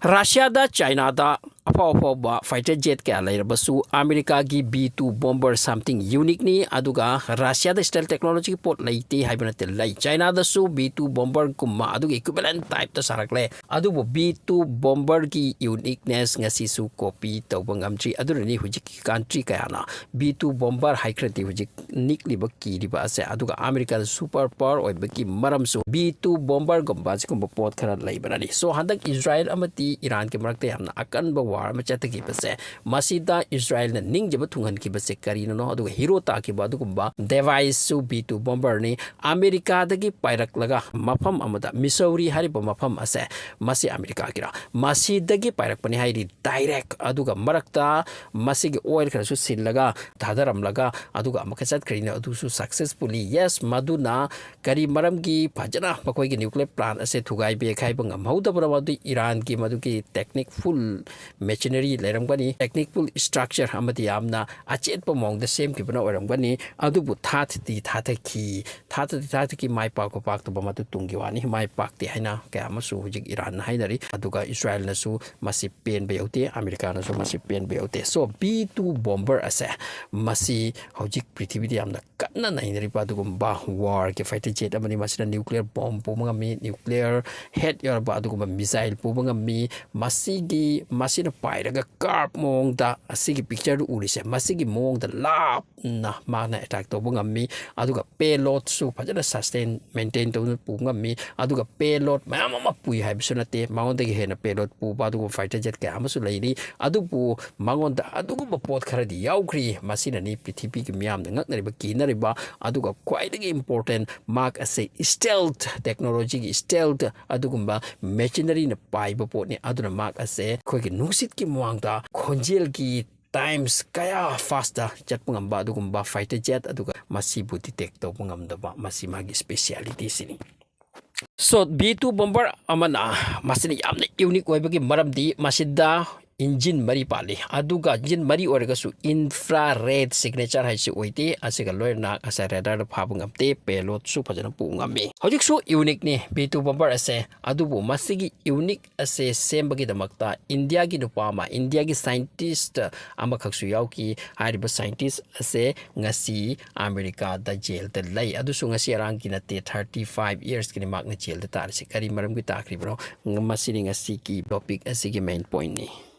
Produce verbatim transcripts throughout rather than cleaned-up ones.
ꯔꯁꯤꯌꯥꯗ, ꯆꯥꯏꯅꯥꯗ ꯑꯐꯥꯎ ꯑꯐꯥꯎꯕ fighter jet ꯀꯌꯥ ꯂꯩꯔꯕꯁꯨ, ꯑꯃꯦꯔꯤꯀꯥꯒꯤ B two bomber something unique ꯅꯤ꯫ ꯑꯗꯨꯒ ꯔꯁꯤꯌꯥꯗ stealth technology ꯒꯤ ꯄꯣꯠ ꯂꯩꯇꯦ ꯍꯥꯏꯕ ꯅꯠꯇꯦ, ꯂꯩ꯫ ꯆꯥꯏꯅꯥꯗꯁꯨ B two bomber ꯒꯨꯝꯕ ꯑꯗꯨꯒꯤ equivalent type ꯇ ꯁꯥꯔꯛꯂꯦ꯫ ꯑꯗꯨꯕꯨ B two bomber ꯒꯤ uniqueness ꯉꯁꯤꯁꯨ copy ꯇꯧꯕ ꯉꯝꯗ꯭ꯔꯤ꯫ ꯑꯗꯨꯅꯅꯤ ꯍꯧꯖꯤꯛꯀꯤ country ꯀꯌꯥꯅ B two bomber ꯍꯥꯏꯈ꯭ꯔꯗꯤ ꯍꯧꯖꯤꯛ ꯅꯤꯛꯂꯤꯕ, ꯀꯤꯔꯤꯕ ꯑꯁꯦ꯫ ꯑꯗꯨꯒ ꯑꯃꯦꯔꯤꯀꯥꯗ super power ꯑꯣꯏꯕꯒꯤ ꯃꯔꯝꯁꯨ B two bomber ꯒꯨꯝꯕ ꯑꯁꯤꯒꯨꯝꯕ ꯄꯣꯠ ꯈꯔ ꯂꯩꯕꯅꯅꯤ꯫ So, ꯍꯟꯗꯛ ꯏꯖꯔꯥꯌꯦꯜ ꯑꯃꯗꯤ ꯏꯔꯥꯟꯒꯤ ꯃꯔꯛꯇ ꯌꯥꯝꯅ ꯑꯀꯟꯕ war ꯑꯃ ꯆꯠꯊꯈꯤꯕꯁꯦ, ꯃꯁꯤꯗ ꯏꯖꯔꯥꯌꯦꯜꯅ ꯅꯤꯡꯖꯕ ꯊꯨꯡꯍꯟꯈꯤꯕꯁꯦ ꯀꯔꯤꯅꯅꯣ? ꯑꯗꯨꯒ hero ꯇꯥꯈꯤꯕ ꯑꯗꯨꯒꯨꯝꯕ device ꯁꯨ B two bomber ꯅꯤ꯫ ꯑꯃꯦꯔꯤꯀꯥꯗꯒꯤ ꯄꯥꯏꯔꯛꯂꯒ ꯃꯐꯝ ꯑꯃꯗ, ꯃꯤꯁꯧꯔꯤ ꯍꯥꯏꯔꯤꯕ ꯃꯐꯝ ꯑꯁꯦ, ꯃꯁꯤ ꯑꯃꯦꯔꯤꯀꯥꯒꯤꯔ? ꯃꯁꯤꯗꯒꯤ ꯄꯥꯏꯔꯛꯄꯅꯤ ꯍꯥꯏꯔꯤ direct꯫ ꯑꯗꯨꯒ ꯃꯔꯛꯇ ꯃꯁꯤꯒꯤ oil ꯈꯔꯁꯨ ꯁꯤꯜꯂꯒ ꯊꯥꯗꯔꯝꯂꯒ ꯑꯗꯨꯒ ꯑꯃꯨꯛꯀ ꯆꯠꯈ꯭ꯔꯤꯅꯤ꯫ ꯑꯗꯨꯁꯨ successfully, yes, ꯃꯗꯨꯅ ꯀꯔꯤ ꯃꯔꯝꯒꯤ ꯐꯖꯅ ꯃꯈꯣꯏꯒꯤ nuclear plant ꯑꯁꯦ ꯊꯨꯒꯥꯏꯕ ꯌꯩꯈꯥꯏꯕ ꯉꯝꯍꯧꯗꯕꯅꯣ? ꯃꯗꯨ ꯏꯔꯥꯟꯒꯤ ꯃꯗꯨꯒꯤ technical machinery ꯂꯩꯔꯝꯒꯅꯤ, technical structure ꯑꯃꯗꯤ ꯌꯥꯝꯅ ꯑꯆꯦꯠꯄ ꯃꯑꯣꯡꯗ ꯁꯦꯝꯈꯤꯕꯅ ꯑꯣꯏꯔꯝꯒꯅꯤ꯫ ꯑꯗꯨꯕꯨ ꯊꯥꯊꯗꯤ ꯊꯥꯊꯈꯤ, ꯊꯥꯊꯗꯤ ꯊꯥꯊꯈꯤ, ꯃꯥꯏ ꯄꯥꯛꯄ ꯄꯥꯛꯇꯕ ꯃꯗꯨ ꯇꯨꯡꯒꯤ ꯋꯥꯅꯤ꯫ ꯃꯥꯏ ꯄꯥꯛꯇꯦ ꯍꯥꯏꯅ ꯀꯌꯥ ꯑꯃꯁꯨ ꯍꯧꯖꯤꯛ ꯏꯔꯥꯟꯅ ꯍꯥꯏꯅꯔꯤ꯫ ꯑꯗꯨꯒ ꯏꯖꯔꯥꯌꯦꯜꯅꯁꯨ ꯃꯁꯤ ꯄꯦꯟꯕ ꯌꯧꯗꯦ, ꯑꯃꯦꯔꯤꯀꯥꯅꯁꯨ ꯃꯁꯤ ꯄꯦꯟꯕ ꯌꯧꯗꯦ꯫ So, B two bomber ꯑꯁꯦ, ꯃꯁꯤ ꯍꯧꯖꯤꯛ ꯄ꯭ꯔꯤꯊꯤꯕꯤꯗ ꯌꯥꯝꯅ ꯀꯟꯅ ꯅꯩꯅꯔꯤꯕ ꯑꯗꯨꯒꯨꯝꯕ war ꯒꯤ fighter jet ꯑꯃꯅꯤ꯫ ꯃꯁꯤꯅ nuclear bomb ꯄꯨꯕ ꯉꯝꯃꯤ, nuclear head ꯌꯥꯎꯔꯕ ꯑꯗꯨꯒꯨꯝꯕ missile ꯄꯨꯕ ꯉꯝꯃꯤ꯫ ꯃꯁꯤꯒꯤ, ꯃꯁꯤꯅ ꯄꯥꯏꯔꯒ curve ꯃꯑꯣꯡꯗ, ꯑꯁꯤꯒꯤ picture ꯗꯨ ꯎꯔꯤꯁꯦ, ꯃꯁꯤꯒꯤ ꯃꯑꯣꯡꯗ ꯂꯥꯞꯅ ꯃꯥꯅ attack ꯇꯧꯕ ꯉꯝꯃꯤ꯫ ꯑꯗꯨꯒ payload ꯁꯨ ꯐꯖꯅ sustain, maintain ꯇꯧꯗꯨꯅ ꯄꯨꯕ ꯉꯝꯃꯤ꯫ ꯑꯗꯨꯒ payload ꯃꯌꯥꯝ ꯑꯃ ꯄꯨꯏ ꯍꯥꯏꯕꯁꯨ ꯅꯠꯇꯦ, ꯃꯉꯣꯟꯗꯒꯤ ꯍꯦꯟꯅ payload ꯄꯨꯕ ꯑꯗꯨꯒꯨꯝꯕ fighter jet ꯀꯌꯥ ꯑꯃꯁꯨ ꯂꯩꯔꯤ꯫ ꯑꯗꯨꯕꯨ ꯃꯉꯣꯟꯗ ꯑꯗꯨꯒꯨꯝꯕ ꯄꯣꯠ ꯈꯔꯗꯤ ꯌꯥꯎꯈ꯭ꯔꯤ꯫ ꯃꯁꯤꯅꯅꯤ ꯄ꯭ꯔꯤꯊꯤꯕꯤꯒꯤ ꯃꯤꯌꯥꯝꯅ ꯉꯛꯅꯔꯤꯕ, ꯀꯤꯅꯔꯤꯕ꯫ ꯑꯗꯨꯒ ꯈ꯭ꯋꯥꯏꯗꯒꯤ important, ꯃꯍꯥꯛ ꯑꯁꯦ stealth technology ꯒꯤ stealth ꯑꯗꯨꯒꯨꯝꯕ machinery ꯅ ꯄꯥꯏꯕ ꯄꯣꯠꯅꯤ꯫ ꯑꯗꯨꯅ ꯃꯍꯥꯛ ꯑꯁꯦ ꯑꯩꯈꯣꯏꯒꯤ ꯅꯨꯡꯁꯤꯠꯀꯤ ꯃꯃꯥꯡꯗ ꯈꯣꯟꯖꯦꯜꯒꯤ times ꯀꯌꯥ fast ꯇ ꯆꯠꯄ ꯉꯝꯕ ꯑꯗꯨꯒꯨꯝꯕ fighter jet, ꯑꯗꯨꯒ ꯃꯁꯤꯕꯨ detect ꯇꯧꯕ ꯉꯝꯗꯕ, ꯃꯁꯤ ꯃꯥꯒꯤ speciality ꯁꯤꯅꯤ꯫ So, B two bomber ꯑꯃꯅ, ꯃꯁꯤꯅ ꯌꯥꯝꯅ unique ꯑꯣꯏꯕꯒꯤ ꯃꯔꯝꯗꯤ ꯃꯁꯤꯗ ꯏꯟꯖꯤꯟ ꯃꯔꯤ ꯄꯥꯜꯂꯤ꯫ ꯑꯗꯨꯒ ꯏꯟꯖꯤꯟ ꯃꯔꯤ ꯑꯣꯏꯔꯒꯁꯨ infrared signature ꯍꯥꯏꯁꯤ ꯑꯣꯏꯗꯦ꯫ ꯑꯁꯤꯒ ꯂꯣꯏꯅꯅ ꯉꯁꯥꯏ radarꯗ ꯐꯥꯕ ꯉꯝꯗꯦ, payloadꯁꯨ ꯐꯖꯅ ꯄꯨ ꯉꯝꯃꯤ꯫ ꯍꯧꯖꯤꯛꯁꯨ uniqueꯅꯤ B two bomber ꯑꯁꯦ, ꯑꯗꯨꯕꯨ ꯃꯁꯤꯒꯤ unique ꯑꯁꯦ ꯁꯦꯝꯕꯒꯤꯗꯃꯛꯇ ꯏꯟꯗꯤꯌꯥꯒꯤ ꯅꯨꯄꯥ ꯑꯃ, ꯏꯟꯗꯤꯌꯥꯒꯤ scientist ꯑꯃꯈꯛꯁꯨ ꯌꯥꯎꯈꯤ꯫ ꯍꯥꯏꯔꯤꯕ scientist ꯑꯁꯦ ꯉꯁꯤ ꯑꯃꯦꯔꯤꯀꯥꯗ ꯖꯦꯜꯗ ꯂꯩ꯫ ꯑꯗꯨꯁꯨ ꯉꯁꯤ ꯑꯔꯥꯡꯒꯤ ꯅꯠꯇꯦ, thirty five yearsꯀꯤꯅꯤ ꯃꯍꯥꯛꯅ ꯖꯦꯜꯗ ꯇꯥꯔꯤꯁꯤ꯫ ꯀꯔꯤ ꯃꯔꯝꯒꯤ ꯇꯥꯈ꯭ꯔꯤꯕꯅꯣ? ꯃꯁꯤꯅꯤ ꯉꯁꯤꯒꯤ topic ꯑꯁꯤꯒꯤ main pointꯅꯤ꯫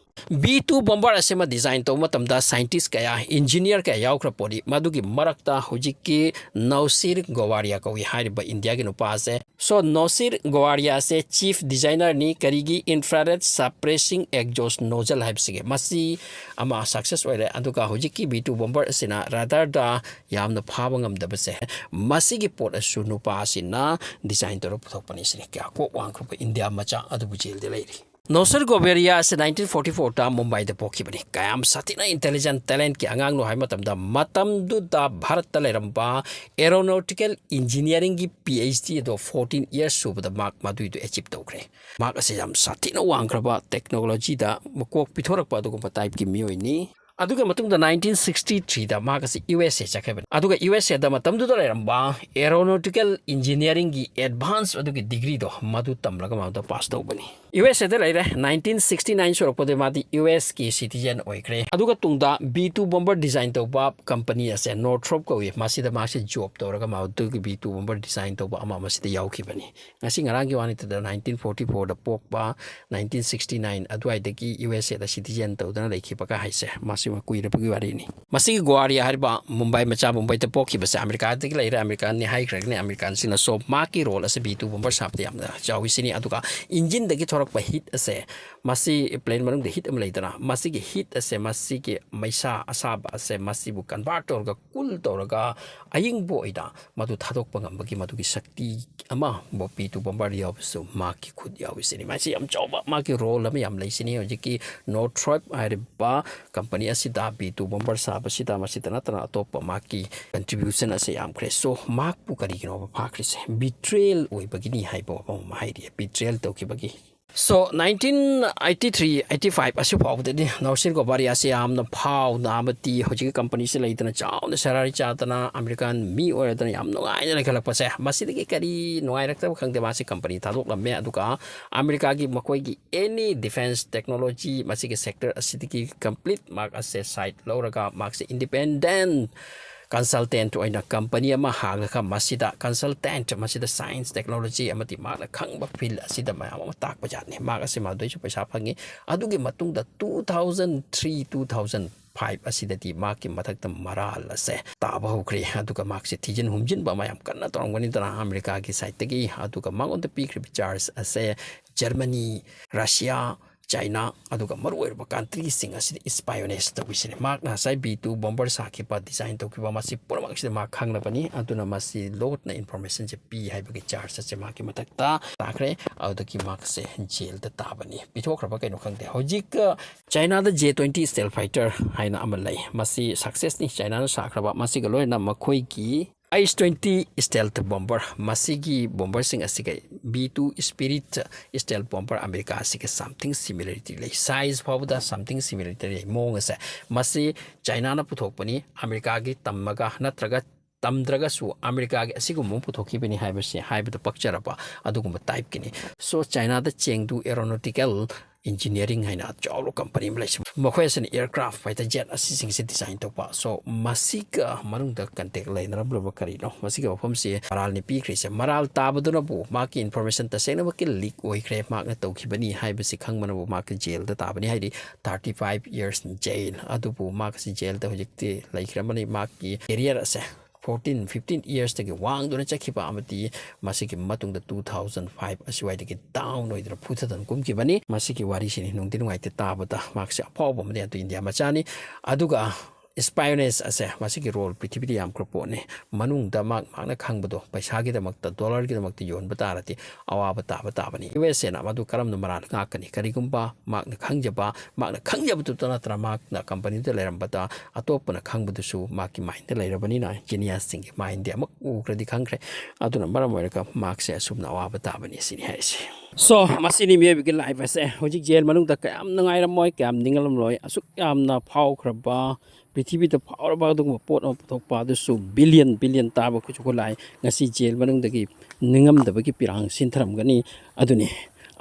B two bomber ꯑꯁꯤꯃ design ꯇꯧꯕ ꯃꯇꯝꯗ scientist ꯀꯌꯥ, engineer ꯀꯌꯥ ꯌꯥꯎꯈ꯭ꯔ ꯄꯣꯠꯅꯤ꯫ ꯃꯗꯨꯒꯤ ꯃꯔꯛꯇ ꯍꯧꯖꯤꯛꯀꯤ ꯅꯧꯁꯤꯔ ꯒꯣꯋꯥꯔꯤꯌꯥ ꯀꯧꯏ ꯍꯥꯏꯔꯤꯕ ꯏꯟꯗꯤꯌꯥꯒꯤ ꯅꯨꯄꯥ ꯑꯁꯦ꯫ So, ꯅꯧꯁꯤꯔ ꯒꯣꯋꯥꯔꯤꯌꯥ ꯑꯁꯦ chief designerꯅꯤ꯫ ꯀꯔꯤꯒꯤ? Infrared suppressing exhaust nozzle ꯍꯥꯏꯕꯁꯤꯒꯤ꯫ ꯃꯁꯤ ꯑꯃ success ꯑꯣꯏꯔꯦ꯫ ꯑꯗꯨꯒ ꯍꯧꯖꯤꯛꯀꯤ B two bomber ꯑꯁꯤꯅ radarꯗ ꯌꯥꯝꯅ ꯐꯥꯕ ꯉꯝꯗꯕꯁꯦ, ꯃꯁꯤꯒꯤ ꯄꯣꯠ ꯑꯁꯤꯁꯨ ꯅꯨꯄꯥ ꯑꯁꯤꯅ design ꯇꯧꯔ ꯄꯨꯊꯣꯛꯄꯅꯤ ꯁꯤꯅꯤ꯫ ꯀꯌꯥ ꯀꯣꯛ ꯋꯥꯡꯈ꯭ꯔꯕ ꯏꯟꯗꯤꯌꯥ ꯃꯆꯥ ꯑꯗꯨꯕꯨ ꯖꯦꯜꯗ ꯂꯩꯔꯤ꯫ ꯅꯧꯁꯤꯔ ꯒꯣꯋꯥꯔꯤꯌꯥ ꯑꯁꯤ nineteen forty fourꯗ ꯃꯨꯝꯕꯥꯏꯗ ꯄꯣꯛꯈꯤꯕꯅꯤ꯫ ꯀꯌꯥꯝ ꯁꯥꯊꯤꯅ intelligent talentꯀꯤ ꯑꯉꯥꯡꯅꯣ ꯍꯥꯏꯕ ꯃꯇꯝꯗ, ꯃꯇꯝꯗꯨꯗ ꯚꯥꯔꯠꯇ ꯂꯩꯔꯝꯕ aeronautical engineeringꯒꯤ PhD ꯑꯗꯣ fourteen years ꯁꯨꯕꯗ ꯃꯍꯥꯛ ꯃꯗꯨꯏꯗꯨ achieve ꯇꯧꯈ꯭ꯔꯦ꯫ ꯃꯍꯥꯛ ꯑꯁꯤ ꯌꯥꯝ ꯁꯥꯊꯤꯅ ꯋꯥꯡꯈ꯭ꯔꯕ technologyꯗ ꯃꯀꯣꯛ ꯄꯤꯊꯣꯔꯛꯄ ꯑꯗꯨꯒꯨꯝꯕ typeꯀꯤ ꯃꯤꯑꯣꯏꯅꯤ꯫ ꯑꯗꯨꯒꯤ ꯃꯇꯨꯡꯗ nineteen sixty threeꯗ ꯃꯍꯥꯛ ꯑꯁꯤ USAꯗ ꯆꯠꯈꯤꯕꯅꯤ꯫ ꯑꯗꯨꯒ USAꯗ ꯃꯇꯝꯗꯨꯗ ꯂꯩꯔꯝꯕ aeronautical engineeringꯒꯤ advance ꯑꯗꯨꯒꯤ degreeꯗꯣ ꯃꯗꯨ ꯇꯝꯂꯒ ꯃꯗꯨꯗ pass ꯇꯧꯕꯅꯤ꯫ USAꯗ ꯂꯩꯔꯦ꯫ Nineteen sixty nine ꯁꯨꯔꯛꯄꯗ ꯃꯥꯗꯤ USꯀꯤ citizen ꯑꯣꯏꯈ꯭ꯔꯦ꯫ ꯑꯗꯨꯒ ꯇꯨꯡꯗ B two bomber design ꯇꯧꯕ company ꯑꯁꯦ Northrop ꯀꯧꯏ꯫ ꯃꯁꯤꯗ ꯃꯥꯁꯦ job ꯇꯧꯔꯒ ꯃꯗꯨꯒꯤ B two bomber design ꯇꯧꯕ ꯑꯃ ꯃꯁꯤꯗ ꯌꯥꯎꯈꯤꯕꯅꯤ꯫ ꯉꯁꯤ ꯉꯔꯥꯡꯒꯤ ꯋꯥ ꯅꯠꯇꯗ nineteen forty fourꯗ ꯄꯣꯛꯄ, nineteen sixty nine ꯑꯗꯨꯋꯥꯏꯗꯒꯤ USAꯗ citizen ꯇꯧꯗꯅ ꯂꯩꯈꯤꯕꯒ ꯍꯥꯏꯁꯦ, ꯃꯁꯤ ꯀꯨꯏꯔꯕꯒꯤ ꯋꯥꯔꯤꯅꯤ꯫ ꯃꯁꯤꯒꯤ ꯒꯣꯋꯥꯔꯤꯌꯥ ꯍꯥꯏꯔꯤꯕ ꯃꯨꯝꯕꯥꯏ ꯃꯆꯥ ꯃꯨꯝꯕꯥꯏꯗ ꯄꯣꯛꯈꯤꯕꯁꯦ ꯑꯃꯦꯔꯤꯀꯥꯗꯒꯤ ꯂꯩꯔꯦ, ꯑꯃꯦꯔꯤꯀꯥꯟꯅꯤ ꯍꯥꯏꯈ꯭ꯔꯒꯅꯤ꯫ ꯑꯃꯦꯔꯤꯀꯥꯟꯁꯤꯡꯅ꯫ So, ꯃꯍꯥꯛꯀꯤ role ꯑꯁꯦ B two bomber ꯁꯥꯕꯗ ꯌꯥꯝꯅ ꯆꯥꯎꯏ ꯁꯤꯅꯤ꯫ ꯑꯗꯨꯒ engineꯗꯒꯤ ꯊꯣꯔꯛꯄ heat ꯑꯁꯦ, ꯃꯁꯤ plane ꯃꯅꯨꯡꯗ heat ꯑꯃ ꯂꯩꯗꯅ, ꯃꯁꯤꯒꯤ heat ꯑꯁꯦ, ꯃꯁꯤꯒꯤ ꯃꯩꯁꯥ ꯑꯁꯥꯕ ꯑꯁꯦ, ꯃꯁꯤꯕꯨ convert ꯇꯧꯔꯒ, cool ꯇꯧꯔꯒ, ꯑꯌꯤꯡꯕ ꯑꯣꯏꯅ ꯃꯗꯨ ꯊꯥꯗꯣꯛꯄ ꯉꯝꯕꯒꯤ ꯃꯗꯨꯒꯤ ꯁꯛꯇꯤ ꯑꯃ B two bomber ꯌꯥꯎꯕꯁꯨ ꯃꯍꯥꯛꯀꯤ ꯈꯨꯠ ꯌꯥꯎꯏ ꯁꯤꯅꯤ꯫ ꯃꯁꯤ ꯌꯥꯝ ꯆꯥꯎꯕ ꯃꯥꯒꯤ role ꯑꯃ ꯌꯥꯝ ꯂꯩ ꯁꯤꯅꯤ꯫ ꯍꯧꯖꯤꯛꯀꯤ Northrop ꯍꯥꯏꯔꯤꯕ company ꯑꯁꯤꯗ B two bomber ꯁꯥꯕꯁꯤꯗ, ꯃꯁꯤꯗ ꯅꯠꯇꯅ ꯑꯇꯣꯞꯄ ꯃꯍꯥꯛꯀꯤ contribution ꯑꯁꯤ ꯌꯥꯝꯈ꯭ꯔꯦ꯫ So, ꯃꯍꯥꯛꯄꯨ ꯀꯔꯤꯒꯤꯅꯣꯕ ꯐꯥꯈ꯭ꯔꯤꯁꯦ? Betrayal ꯑꯣꯏꯕꯒꯤꯅꯤ ꯍꯥꯏꯕ ꯋꯥꯐꯝ ꯑꯃ ꯍꯥꯏꯔꯤ꯫ Betrayal ꯇꯧꯈꯤꯕꯒꯤ꯫ So nineteen eighty three eighty five ꯑꯁꯤ ꯐꯥꯎꯕꯗꯗꯤ ꯅꯧꯁꯤꯟ ꯒꯣꯕꯥꯔꯤꯌꯥꯁꯤ ꯌꯥꯝꯅ ꯐꯥꯎꯅ ꯑꯃꯗꯤ ꯍꯧꯖꯤꯛꯀꯤ ꯀꯝꯄꯅꯤꯁꯤ ꯂꯩꯗꯅ ꯆꯥꯎꯅ ꯁꯦꯂꯔꯤ ꯆꯥꯗꯅ ꯑꯃꯦꯔꯤꯀꯥꯟ ꯃꯤ ꯑꯣꯏꯔꯗꯅ ꯌꯥꯝ ꯅꯨꯡꯉꯥꯏꯅ ꯂꯩꯈꯠꯂꯛꯄꯁꯦ, ꯃꯁꯤꯗꯒꯤ ꯀꯔꯤ ꯅꯨꯡꯉꯥꯏꯔꯛꯇꯕ ꯈꯪꯗꯦ, ꯃꯥꯁꯤ ꯀꯝꯄꯅꯤ ꯊꯥꯗꯣꯛꯂꯝꯃꯦ꯫ ꯑꯗꯨꯒ ꯑꯃꯦꯔꯤꯀꯥꯒꯤ ꯃꯈꯣꯏꯒꯤ ꯑꯦꯅꯤ ꯗꯤꯐꯦꯟꯁ ꯇꯦꯛꯅꯣꯂꯣꯖꯤ, ꯃꯁꯤꯒꯤ ꯁꯦꯛꯇꯔ ꯑꯁꯤꯗꯒꯤ ꯀꯝꯄ꯭ꯂꯤꯠ ꯃꯍꯥꯛ ꯑꯁꯦ ꯁꯥꯏꯠ ꯂꯧꯔꯒ ꯃꯍꯥꯛꯁꯦ ꯏꯟꯗꯤꯄꯦꯟꯗꯦꯟ ꯀꯟꯁꯜꯇꯦꯟꯠ ꯑꯣꯏꯅ ꯀꯝꯄꯅꯤ ꯑꯃ ꯍꯥꯡꯂꯒ ꯃꯁꯤꯗ ꯀꯟꯁꯜꯇꯦꯟꯠ, ꯃꯁꯤꯗ ꯁꯥꯏꯟꯁ, ꯇꯦꯛꯅꯣꯂꯣꯖꯤ ꯑꯃꯗꯤ ꯃꯍꯥꯛꯅ ꯈꯪꯕ ꯐꯤꯜ ꯑꯁꯤꯗ ꯃꯌꯥꯝ ꯑꯃ ꯇꯥꯛꯄ ꯖꯥꯠꯅꯤ꯫ ꯃꯍꯥꯛ ꯑꯁꯤ ꯃꯗꯨꯗꯩꯁꯨ ꯄꯩꯁꯥ ꯐꯪꯉꯤ꯫ ꯑꯗꯨꯒꯤ ꯃꯇꯨꯡꯗ two thousand three, two thousand five ꯑꯁꯤꯗꯗꯤ ꯃꯍꯥꯛꯀꯤ ꯃꯊꯛꯇ ꯃꯔꯥꯜ ꯑꯁꯦ ꯇꯥꯕ ꯍꯧꯈ꯭ꯔꯦ꯫ ꯑꯗꯨꯒ ꯃꯍꯥꯛꯁꯦ ꯊꯤꯖꯤꯟ ꯍꯨꯝꯖꯤꯟꯕ ꯃꯌꯥꯝ ꯀꯟꯅ ꯇꯧꯔꯝꯒꯅꯤꯗꯅ ꯑꯃꯦꯔꯤꯀꯥꯒꯤ ꯁꯥꯏꯠꯇꯒꯤ꯫ ꯑꯗꯨꯒ ꯃꯉꯣꯟꯗ ꯄꯤꯈ꯭ꯔꯤꯕ ꯆꯥꯔꯖ ꯑꯁꯦ ꯖꯔꯃꯅꯤ, ꯔꯁꯤꯌꯥ, ꯆꯥꯏꯅꯥ, ꯑꯗꯨꯒ ꯃꯔꯨꯑꯣꯏꯔꯕ ꯀꯟꯇ꯭ꯔꯤꯁꯤꯡ ꯑꯁꯤꯗ ꯏꯁꯄꯥꯏꯑꯣꯅꯦꯖ ꯇꯧꯕꯤꯁꯤꯅꯤ꯫ ꯃꯍꯥꯛꯅ ꯉꯁꯥꯏ ꯕꯤ ꯇꯨ ꯕꯣꯝꯕꯔ ꯁꯥꯈꯤꯕ, ꯗꯤꯖꯥꯏꯟ ꯇꯧꯈꯤꯕ, ꯃꯁꯤ ꯄꯨꯝꯅꯃꯛꯁꯤꯗ ꯃꯍꯥꯛ ꯈꯪꯂꯕꯅꯤ꯫ ꯑꯗꯨꯅ ꯃꯁꯤ ꯂꯣꯠꯅ ꯏꯟꯐꯣꯔꯃꯦꯁꯟꯁꯦ ꯄꯤ ꯍꯥꯏꯕꯒꯤ ꯆꯥꯔꯖ ꯑꯁꯦ ꯃꯍꯥꯛꯀꯤ ꯃꯊꯛꯇ ꯇꯥꯈ꯭ꯔꯦ꯫ ꯑꯗꯨꯗꯒꯤ ꯃꯍꯥꯛꯁꯦ ꯖꯦꯜꯗ ꯇꯥꯕꯅꯤ꯫ ꯄꯤꯊꯣꯛꯈ꯭ꯔꯕ ꯀꯩꯅꯣ ꯈꯪꯗꯦ꯫ ꯍꯧꯖꯤꯛ, ꯑ, ꯆꯥꯏꯅꯥꯗ J twenty stealth fighter ꯍꯥꯏꯅ ꯑꯃ ꯂꯩ꯫ ꯃꯁꯤ ꯁꯛꯁꯦꯁꯅꯤ ꯆꯥꯏꯅꯥꯅ ꯁꯥꯈ꯭ꯔꯕ꯫ ꯃꯁꯤꯒ ꯂꯣꯏꯅꯅ ꯃꯈꯣꯏꯒꯤ H twenty stealth bomber, ꯃꯁꯤꯒꯤ ꯕꯣꯝꯕꯔꯁꯤꯡ ꯑꯁꯤꯒ B two Spirit stealth bomber America ꯑꯁꯤꯒ something similarity ꯂꯩ꯫ ꯁꯥꯏꯖ ꯐꯥꯎꯕꯗ something similarity ꯂꯩ꯫ ꯃꯑꯣꯡ ꯑꯁꯦ, ꯃꯁꯤ ꯆꯥꯏꯅꯥꯅ ꯄꯨꯊꯣꯛꯄꯅꯤ꯫ ꯑꯃꯦꯔꯤꯀꯥꯒꯤ ꯇꯝꯃꯒ ꯅꯠꯇ꯭ꯔꯒ ꯇꯝꯗ꯭ꯔꯒꯁꯨ ꯑꯃꯦꯔꯤꯀꯥꯒꯤ ꯑꯁꯤꯒꯨꯝꯕ ꯑꯃ ꯄꯨꯊꯣꯛꯈꯤꯕꯅꯤ ꯍꯥꯏꯕꯁꯦ ꯍꯥꯏꯕꯗ ꯄꯛꯆꯔꯕ ꯑꯗꯨꯒꯨꯝꯕ ꯇꯥꯏꯞꯀꯤꯅꯤ꯫ So ꯆꯥꯏꯅꯥꯗ Chengdu Aeronautical Engineering ꯍꯥꯏꯅ ꯑꯆꯧꯕ ꯀꯝꯄꯅꯤ ꯑꯃ ꯂꯩꯁꯤ꯫ ꯃꯈꯣꯏ ꯑꯁꯤꯅ ꯑꯦꯌꯔꯀ꯭ꯔꯥꯐ, ꯐꯥꯏꯇꯔ ꯖꯦꯠ ꯑꯁꯤꯁꯤꯡꯁꯦ ꯗꯤꯖꯥꯏꯟ ꯇꯧꯕ꯫ So ꯃꯁꯤꯒ ꯃꯅꯨꯡꯗ ꯀꯟꯇꯦꯛ ꯂꯩꯅꯔꯝꯂꯕ ꯀꯔꯤꯅꯣ? ꯃꯁꯤꯒꯤ ꯋꯥꯐꯝꯁꯤ ꯃꯔꯥꯜꯅꯤ ꯄꯤꯈ꯭ꯔꯤꯁꯦ꯫ ꯃꯔꯥꯜ ꯇꯥꯕꯗꯨꯅꯕꯨ ꯃꯍꯥꯛꯀꯤ ꯏꯟꯐꯣꯔꯃꯦꯁꯟ ꯇꯁꯦꯡꯅꯃꯛꯀꯤ ꯂꯤꯛ ꯑꯣꯏꯈ꯭ꯔꯦ, ꯃꯍꯥꯛꯅ ꯇꯧꯈꯤꯕꯅꯤ ꯍꯥꯏꯕꯁꯤ ꯈꯪꯕꯅꯕꯨ ꯃꯍꯥꯛꯀꯤ ꯖꯦꯜꯗ ꯇꯥꯕꯅꯤ, ꯍꯥꯏꯗꯤ thirty five years jail꯫ ꯑꯗꯨꯕꯨ ꯃꯍꯥꯛ ꯑꯁꯤ ꯖꯦꯜꯗ ꯍꯧꯖꯤꯛꯇꯤ ꯂꯩꯈ꯭ꯔꯕꯅꯤ꯫ ꯃꯍꯥꯛꯀꯤ ꯀꯦꯔꯤꯌꯔ ꯑꯁꯦ fourteen, fifteen yearsꯇꯒꯤ ꯋꯥꯡꯗꯨꯅ ꯆꯠꯈꯤꯕ ꯑꯃꯗꯤ ꯃꯁꯤꯒꯤ ꯃꯇꯨꯡꯗ two thousand five ꯑꯁꯤꯋꯥꯏꯗꯒꯤ ꯗꯥꯎꯟ ꯑꯣꯏꯗꯨꯅ ꯐꯨꯊꯗꯨꯅ ꯀꯨꯝꯈꯤꯕꯅꯤ꯫ ꯃꯁꯤꯒꯤ ꯋꯥꯔꯤꯁꯤꯅꯤ ꯅꯨꯡꯗꯤ ꯅꯨꯡꯉꯥꯏꯇꯦ ꯇꯥꯕꯗ꯫ ꯃꯍꯥꯛꯁꯦ ꯑꯐꯥꯎꯕ ꯑꯃꯗꯤ ꯑꯗꯨ ꯏꯟꯗꯤꯌꯥ ꯃꯆꯥꯅꯤ꯫ ꯑꯗꯨꯒ ꯏꯁꯄꯥꯏꯑꯣꯅꯦꯖ ꯑꯁꯦ ꯃꯁꯤꯒꯤ ꯔꯣꯜ ꯄ꯭ꯔꯤꯊꯤꯕꯤꯗ ꯌꯥꯝꯈ꯭ꯔ ꯄꯣꯠꯅꯤ꯫ ꯃꯅꯨꯡꯗ ꯃꯍꯥꯛ, ꯃꯍꯥꯛꯅ ꯈꯪꯕꯗꯣ ꯄꯩꯁꯥꯒꯤꯗꯃꯛꯇ, ꯗꯣꯂꯔꯒꯤꯗꯃꯛꯇ ꯌꯣꯟꯕ ꯇꯥꯔꯗꯤ ꯑꯋꯥꯕ ꯇꯥꯕ ꯇꯥꯕꯅꯤ꯫ USAꯅ ꯃꯗꯨ ꯀꯔꯝꯅ ꯃꯔꯥꯜ ꯉꯥꯛꯀꯅꯤ? ꯀꯔꯤꯒꯨꯝꯕ ꯃꯍꯥꯛꯅ ꯈꯪꯖꯕ, ꯃꯍꯥꯛꯅ ꯈꯪꯖꯕꯗꯨꯇ ꯅꯠꯇꯅ ꯃꯍꯥꯛꯅ ꯀꯝꯄꯅꯤꯗꯨꯗ ꯂꯩꯔꯝꯕꯗ ꯑꯇꯣꯞꯄꯅ ꯈꯪꯕꯗꯨꯁꯨ ꯃꯍꯥꯛꯀꯤ ꯃꯥꯏꯟꯗ ꯂꯩꯔꯕꯅꯤꯅ, ꯖꯤꯅꯤꯌꯁꯁꯤꯡꯒꯤ ꯃꯥꯏꯟꯗꯤ ꯑꯃꯨꯛ ꯎꯈ꯭ꯔꯗꯤ ꯈꯪꯈ꯭ꯔꯦ꯫ ꯑꯗꯨꯅ ꯃꯔꯝ ꯑꯣꯏꯔꯒ ꯃꯍꯥꯛꯁꯦ ꯑꯁꯨꯝꯅ ꯑꯋꯥꯕ ꯇꯥꯕꯅꯤ ꯁꯤꯅꯤ ꯍꯥꯏꯔꯤꯁꯦ꯫ So, ꯃꯁꯤꯅꯤ ꯃꯤꯑꯣꯏꯕꯒꯤ life ꯑꯁꯦ꯫ ꯍꯧꯖꯤꯛ ꯖꯦꯜ ꯃꯅꯨꯡꯗ ꯀꯌꯥꯝ ꯅꯨꯡꯉꯥꯏꯔꯝꯃꯣꯏ, ꯀꯌꯥꯝ ꯅꯤꯡꯉꯝꯂꯣꯏ꯫ ꯑꯁꯨꯛ ꯌꯥꯝꯅ ꯐꯥꯎꯈ꯭ꯔꯕ, ꯄ꯭ꯔꯤꯊꯤꯕꯤꯗ ꯐꯥꯎꯔꯕ ꯑꯗꯨꯒꯨꯝꯕ ꯄꯣꯠ ꯑꯃ ꯄꯨꯊꯣꯛꯄ, ꯑꯗꯨꯁꯨ ꯕꯤꯂꯤꯌꯟ ꯕꯤꯂꯤꯌꯟ ꯇꯥꯕ ꯈꯨꯠꯁꯨ ꯈꯨꯠꯂꯥꯏ ꯉꯁꯤ ꯖꯦꯜ ꯃꯅꯨꯡꯗꯒꯤ ꯅꯤꯡꯉꯝꯗꯕꯒꯤ ꯄꯤꯔꯥꯡ ꯁꯤꯟꯊꯔꯝꯒꯅꯤ꯫ ꯑꯗꯨꯅꯤ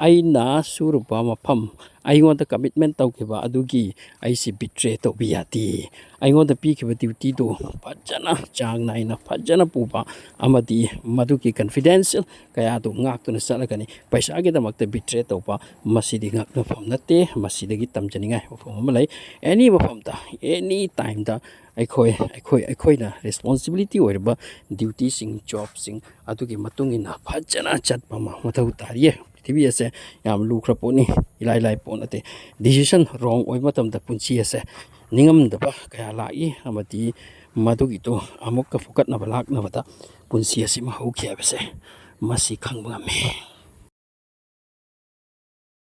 ꯑꯩꯅ ꯁꯨꯔꯨꯕ ꯃꯐꯝ, ꯑꯩꯉꯣꯟꯗ commitment ꯇꯧꯈꯤꯕ ꯑꯗꯨꯒꯤ ꯑꯩꯁꯤ betray ꯇꯧꯕ ꯌꯥꯗꯦ꯫ ꯑꯩꯉꯣꯟꯗ ꯄꯤꯈꯤꯕ duty ꯗꯨ ꯐꯖꯅ ꯆꯥꯡ ꯅꯥꯏꯅ ꯐꯖꯅ ꯄꯨꯕ ꯑꯃꯗꯤ ꯃꯗꯨꯒꯤ confidential ꯀꯌꯥꯗꯨ ꯉꯥꯛꯇꯨꯅ ꯆꯠꯂꯒꯅꯤ꯫ ꯄꯩꯁꯥꯒꯤꯗꯃꯛꯇ betray ꯇꯧꯕ, ꯃꯁꯤꯗꯤ ꯉꯛꯅꯐꯝ ꯅꯠꯇꯦ꯫ ꯃꯁꯤꯗꯒꯤ ꯇꯝꯖꯅꯤꯡꯉꯥꯏ ꯋꯥꯐꯝ ꯑꯃ ꯂꯩ꯫ Any ꯃꯐꯝꯗ, any time ꯗ ꯑꯩꯈꯣꯏ, ꯑꯩꯈꯣꯏ, ꯑꯩꯈꯣꯏꯅ responsibility ꯑꯣꯏꯔꯕ duty ꯁꯤꯡ, job ꯁꯤꯡ ꯑꯗꯨꯒꯤ ꯃꯇꯨꯡ ꯏꯟꯅ ꯐꯖꯅ ꯆꯠꯄ ꯑꯃ ꯃꯊꯧ ꯇꯥꯔꯤꯌꯦ꯫ ꯄ꯭ꯔꯤꯊꯤꯕꯤ ꯑꯁꯦ ꯌꯥꯝ ꯂꯨꯈ꯭ꯔ ꯄꯣꯠꯅꯤ, ꯏꯂꯥꯏ ꯂꯥꯏ ꯄꯣꯠ ꯅꯠꯇꯦ꯫ Decision wrong ꯑꯣꯏꯕ ꯃꯇꯝꯗ ꯄꯨꯟꯁꯤ ꯑꯁꯦ ꯅꯤꯡꯉꯝꯗꯕ ꯀꯌꯥ ꯂꯥꯛꯏ, ꯑꯃꯗꯤ ꯃꯗꯨꯒꯤꯗꯨ ꯑꯃꯨꯛꯀ ꯐꯨꯀꯠꯅꯕ ꯂꯥꯛꯅꯕꯗ ꯄꯨꯟꯁꯤ ꯑꯁꯤꯃ ꯍꯧꯈꯤ ꯍꯥꯏꯕꯁꯦ ꯃꯁꯤ ꯈꯪꯕ ꯉꯝꯃꯤ꯫